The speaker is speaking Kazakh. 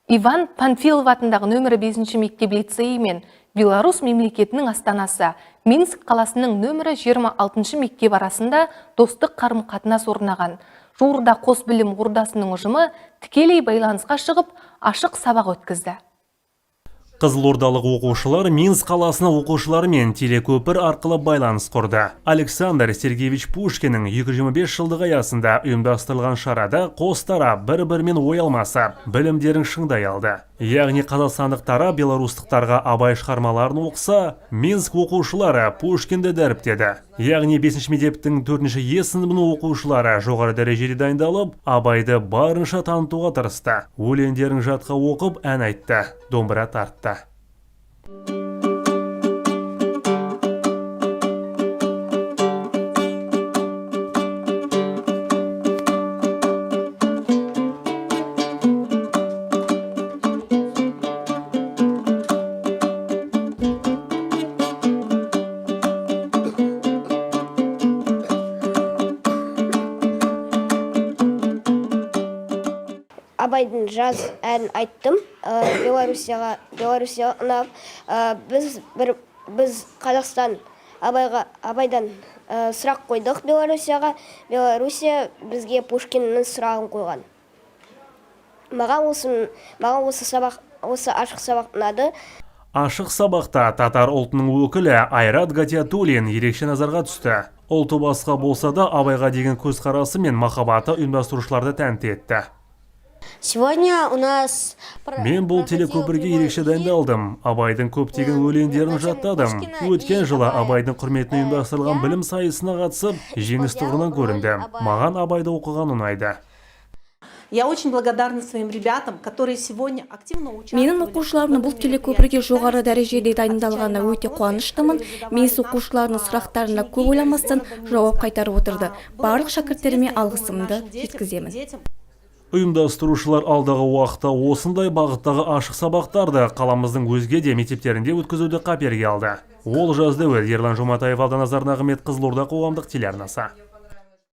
Иван Панфилов атындағы нөмірі 5 мектеп лицейі мен Беларусь мемлекетінің астанасы Минск қаласының нөмірі 26 мектеп арасында достық қарым-қатынас орнаған. Жуырда қос білім ордасының ұжымы тікелей байланысқа шығып, ашық сабақ өткізді. Қызылордалық оқушылар Минск қаласының оқушыларымен телекөпір арқылы байланыс құрды. Александр Сергеевич Пушкиннің 225 жылдығы аясында ұйымдастырылған шарада қос тарап бір-бірімен ой алмасып, білімдерін шыңдай алды. Яғни қазақстандық тарап беларустықтарға Абай шығармаларын оқыса, Минск оқушылары Пушкинді дәріптеді. Яғни 5 мектептің 4 Е сыныбының оқушылары жоғары дәрежеде дайындалып, Абайды барынша танытуға тырысты. Өлеңдерін жатқа оқып, ән айтты, домбыра тартты. Абайдың «Жаз» әнін айттым. Белоруссияға ұнап, біз Қазақстан Абайға, Абайдан сұрақ қойдық Белоруссияға. Белоруссия бізге Пушкиннің сұрағын қойған. Маған осы сабақ, осы ашық сабақ ұнады. Ашық сабақта татар ұлтының өкілі Айрат Гатиатуллин ерекше назарға түсті. Ұлты басқа болса да, Абайға деген көзқарасы мен махаббаты ұйымдастырушыларды тәнті етті. Сегодня у нас Мен бұл телекөпірге ерекше дайындалдым. Абайдың көптеген өлеңдерін жаттадым. Өткен жылы Абайдың құрметіне ұйымдастырылған білім сайысына қатысып, жеңіс тұғырынан көрінді. Маған Абайды оқыған ұнайды. Я очень благодарна своим ребятам, которые сегодня активно участвовали. Менің оқушыларымның бұл телекөпірге жоғары дәрежеде дайындалғанына өте қуаныштымын. Минск оқушыларының сұрақтарына көп ойламастан жауап қайтарып отырды. Барлық шәкірттеріме алғысымды жеткіземін. Ұйымдастырушылар алдағы уақытта осындай бағыттағы ашық сабақтарды қаламыздың өзге де мектептерінде өткізуді қаперге алды. Олжас Дәуел, Ерлан Жұматаев, Алданазар Нағымет, Қызылорда қоғамдық телеарнасы.